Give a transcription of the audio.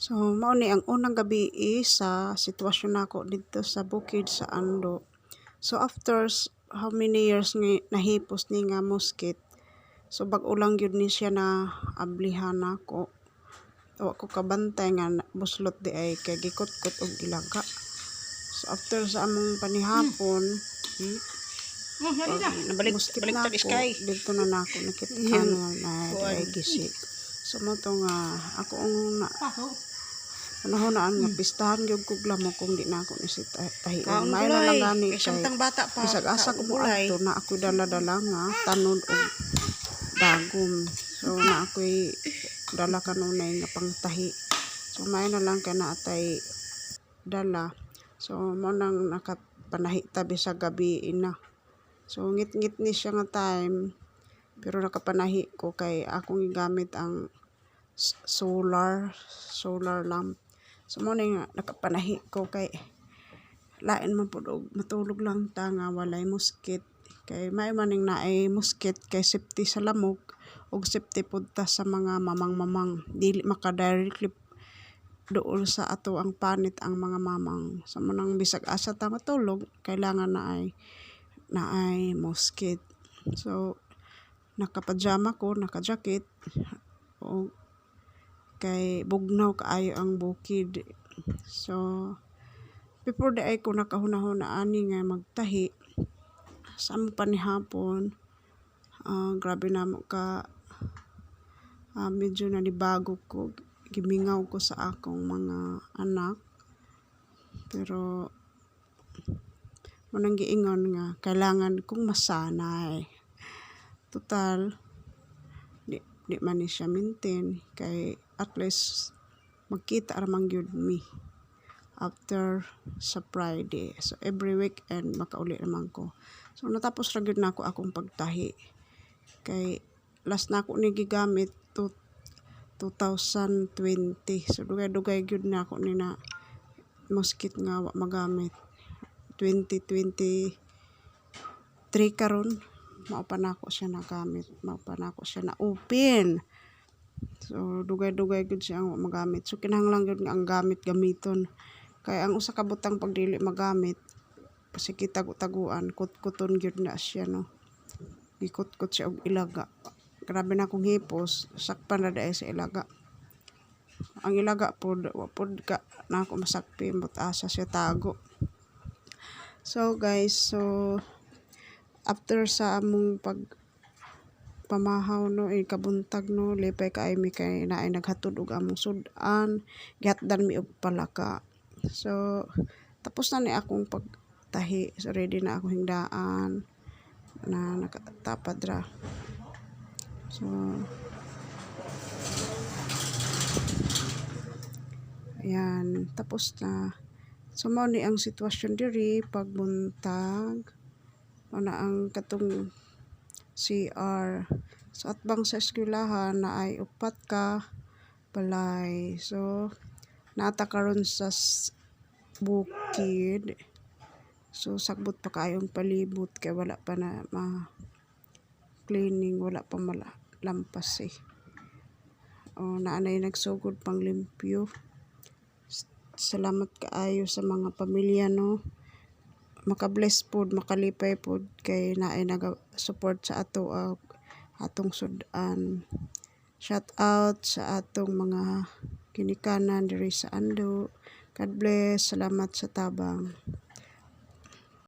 So mao ni ang unang gabi sa sitwasyon nako didto sa bukid sa Ando. So after how many years nga nahipos ni nga musket, so bag-o lang gyud ni siya na ablihan nako. Wa ko kabantay nga buslot di ay kay gikutkot og ilaga. So after sa among panihapon, Oh, dali na. Nabalik muskit baliktad nako, sky. Didto na nako nakit-an nga na di ay gisi. So mao to nga ako ang na Paso. panahon nga pistahan gyud kog lamok kung di nako ni si tahion. Kaon Maayo na lang gulay. gani Kay kay samtang bata pa. bisag asa ko Kaon gulay. moadto na ako'y dala-dala nga tanod og dagom. So na ako'y dala kanunay nga pangtahi. So maayo na lang kay naatay dala. So mao nang nakapanahi ta bisag gabi ina. So ngit-ngit ni siya nga time pero nakapanahi ko kay akong gigamit ang solar lamp. So mao ni nga nakapanahi ko kay lain man pud og matulog lang ta nga walay musket, kay maayo man ning naay musket kay safety sa lamok ug safety pud ta sa mga mamang-mamang, dili maka directly duol sa ato ang panit ang mga mamang. So mao nang bisag asa ta matulog, kailangan naay musket. So nakapajama ko, naka-jacket og kay bugnaw kaayo ang bukid. So before diay ko nakahuna-huna ani nga magtahi sa among panihapon, grabe namo ka medyo nanibago ko, gimingaw ko sa akong mga anak, pero mao nang giingon nga kailangan kong masanay. Total di man ni siya maintain kay at least magkita ra man gyud mi after sa Friday. So every weekend makauli naman ko. So natapos ra gyud nako akong pagtahi kay last nako ni gigamit to 2020. So dugay-dugay gyud nako ni na musket nga wa magamit. 2023 karon mao pa nako siya nagamit, mao pa nako siya na open. So dugay-dugay gyud siya ang wa magamit. So kinahanglan gyud nga ang gamit gamiton kay ang usa ka butang pag dili magamit, sige tago-taguan, kutkuton gyud na siya, no? Gikutkot siya og ilaga. Grabe na akong hipos, sakpan ra diay sa ilaga. Ang ilaga pod wa pod ka nako masakpi but asa siya tago. So guys, so after sa among pag pamahaw, no, ikabuntag, no, lipay kaayo mi kay naay naghatod og among sud-an, gihatdan mi og palaka. So tapos na ni akong pagtahi. So ready na ako hingdaan na nakatapad ra. So ayan, tapos na. So mao ni ang sitwasyon diri pagbuntag. Mao na ang katong CR. So atbang sa eskwelahan naay upat ka balay. So naa ta karon sa bukid. So sagbot pa kaayong palibot kay wala pa na ma cleaning, wala pa malampas eh. O naa nay nagsugod pang limpyo. Salamat kaayo sa mga pamilya, no. Maka-bless pod, makalipay pod kay naay naga-support sa ato atong sud-an. Shout out sa atong mga ginikanan diri sa Ando. God bless. Salamat sa tabang.